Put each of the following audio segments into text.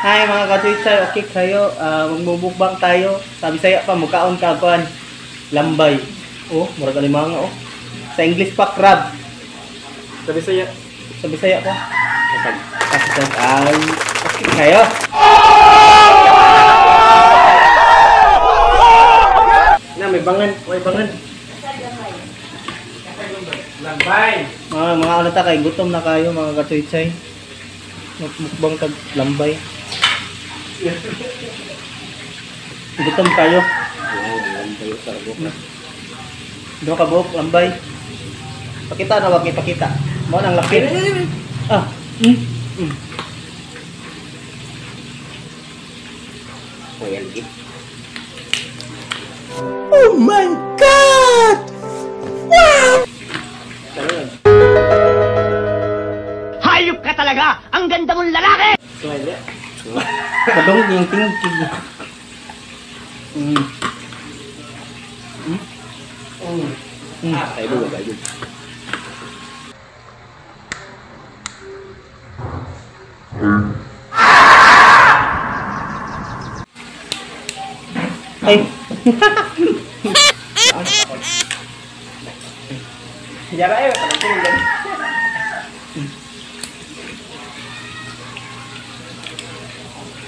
Hi mga kachuichay, okay kayo. Magmumukbang tayo. Sabi saya pa, mukaon ka kuan. Lambay. Oh, murag alimanga oh. Sa English pa crab. Sa Bisaya. Sa Bisaya pa. Kasag. Ay, okay kayo. Na may bangan, May bangan. Lambay. Mga ano ta kay gutom na kayo mga kachuichay. Magmukbang tag lambay. Gutom kayo. Lambay sa buhok. Duha ka buhok lambay. Pakita na wag ipakita. Mao nang lapit. Ah. Mm. Mm. Oh my God! Wow! Hayop ka talaga! Ang ganda mong lalaki! Kadong yung tingkig. Mm. Mm. Mm. Mm. Ah, kayo ba kayo? Ay. Yara eh, parang tingin.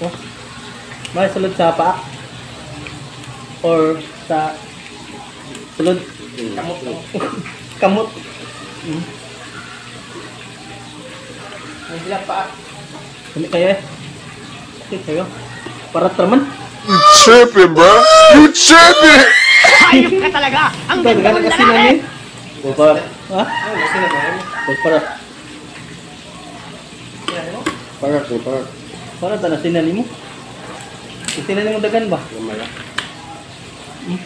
Oh. May sulod sa paa or sa sulod Kamot. Kamot. Mm. May sila paa. Kami kayo eh. Okay kayo. Para traman. You tripping, bro. You tripping. Hayop ka talaga! Ang ganda mong kasi lalaki! Para. Ha? Ano, sila ba? Para. Para, para. Para ta na sinani mo. Sinani mo dagan ba? Gamay. Hmm.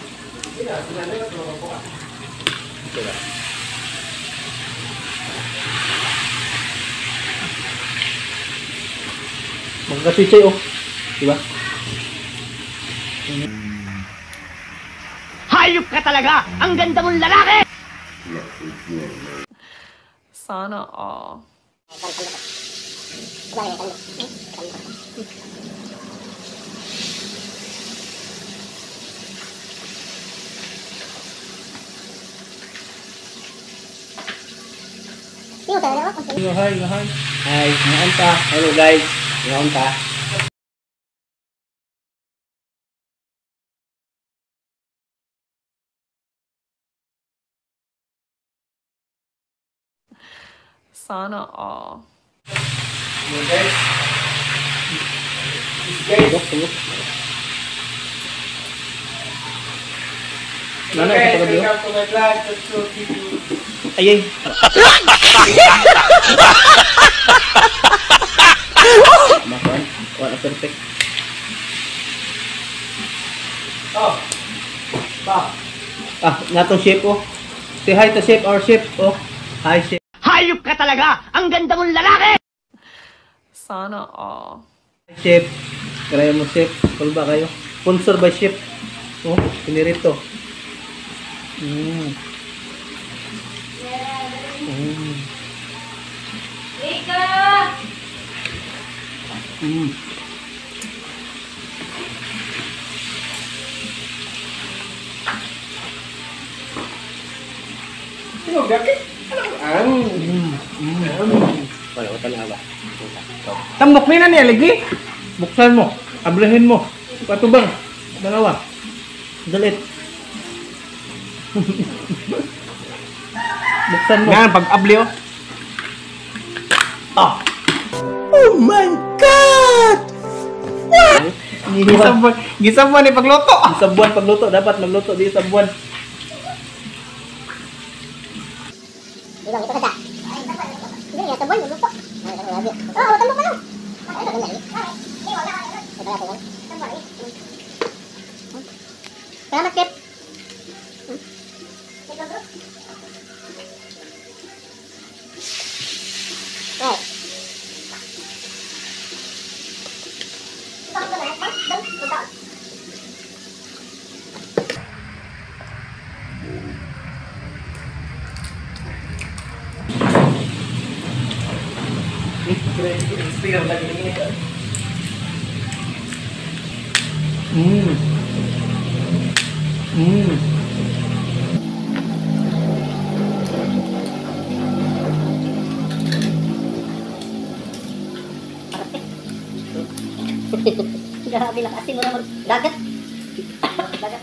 Mga kachuichay oh. Diba? Hayop ka talaga! Ang ganda mong lalaki! Sana all. Hi, hi. Hi, ngaon ta. Hello guys. Ngaon ta. Sana all. Hello guys. Tugok, tugok. Nana, ito pa gabi, oh. Welcome to my vlog, Tutsu TV. Ay, ay. Makuan, wala perfect. Oh. Ba. Ah, natong shape oh. Say hi to shape, our shape oh. Hi shape. Hayop ka talaga! Ang ganda mong lalaki! Sana all. Shape. Kaya mo shape. Kulba kayo. Sponsor by shape. Oh, pinirito. Mm. Mm. Mm. Sino gaki? Ang. Mm. Mm. Wala ko talaga ba. Tambok ni na niya lagi. Buksan mo. Ablahin mo. Patubang. Dalawa. Dalit. Buksan mo. Nga pag abli oh. Ah. Oh my God! Gisab gisab ni pagluto. Isang buwan pagluto. Dapat magluto di isang buwan. Salamat, Chef. Instagram lagi ni. Grabe lang asin mo na mag dagat. Dagat.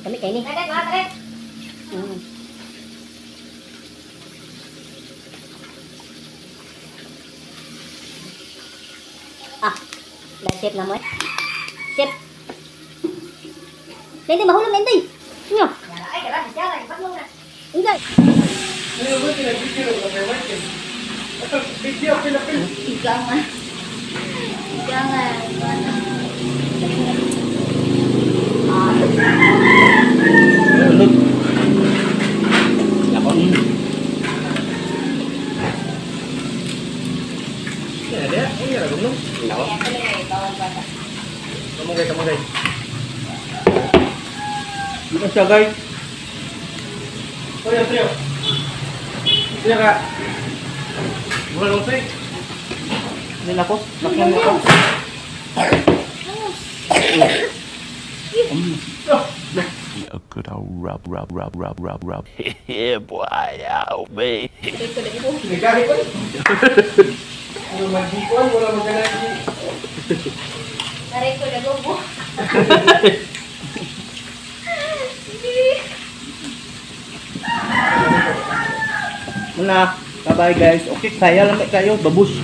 Kami kayo ni. Dagat, dagat. Ah, dahil chef na mo eh. Chef. Hindi, mahulog na hindi. Nyo. Ay, grabe siya. Hindi. Ikaw nga. Ikaw nga. Ulod. Nako. Nako. Kamugay, kamugay. Dito siya, guys. Trio, trio. Trio ka. Mura lang sa'yo. Hindi ako. Lakyan mo ako. A good old rub, rub, rub, rub, rub, rub. Yeah, boy, oh me. Nagkari ko eh. Ano magdikuan, wala magkanaki. Tarik ko na gubo. Muna. Bye-bye, guys. Okay, kaya lang kayo. Babush.